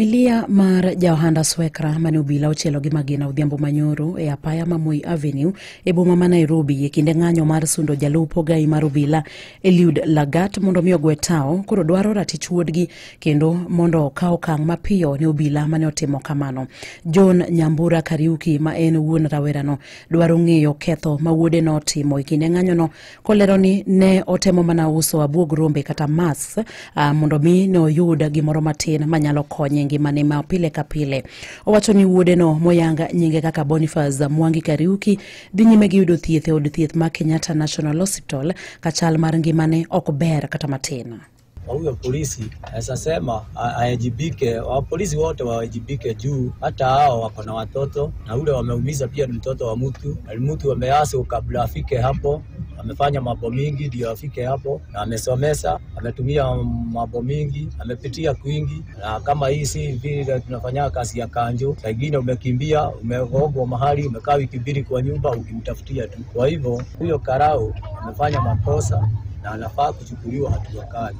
Familia mar ja ohand Aswekra mane obila ochielo gi magina odhiambo manyoro e apaya ma Moi Avenue e boma ma Nairobi e kinde ng'anyo mar sundo jalup ogai mar obila Eliud Lagat mondo mi ogwe tao koro dwaro ratich wuodgi kendo mondo okaw okang' mapiyo ne obila mane otimo kamano. John Nyambura Kariuki ma en wuon rawerano dwaro ng'eyo ketho ma wuode notimo e kinde ng'anyono kolero ni ne otemo mana uso abuog rombe kata masks mondo mi ne oyud gimoro matin manyalo konye e ngimane ma pile ka pile. Owacho ni wuodeno moyang nyinge kaka Boniface Mwangi Kariuki dhi nyime gi yudo thieth e od thieth ma Kenyatta National Hospital ka chal mar ngimane ok ber kata matin. Kwa huyo polisi naweza sema aajibike, wa polisi wote waajibike juu hata hao wako na watoto na ule wameumiza pia ni mtoto wa mtu, na mtu ameasi kabla afike hapo, amefanya mambo mingi ndio afike hapo, na amesomesa, ametumia mambo mingi, amepitia kwingi, na kama hii si vile tunafanya kazi ya kanjo, saa ingine umekimbia, umegogwa mahali, umekaa wiki mbili kwa nyumba ukimtafutia tu. Kwa hivyo huyo karau amefanya makosa na anafaa kuchukuliwa hatua kali.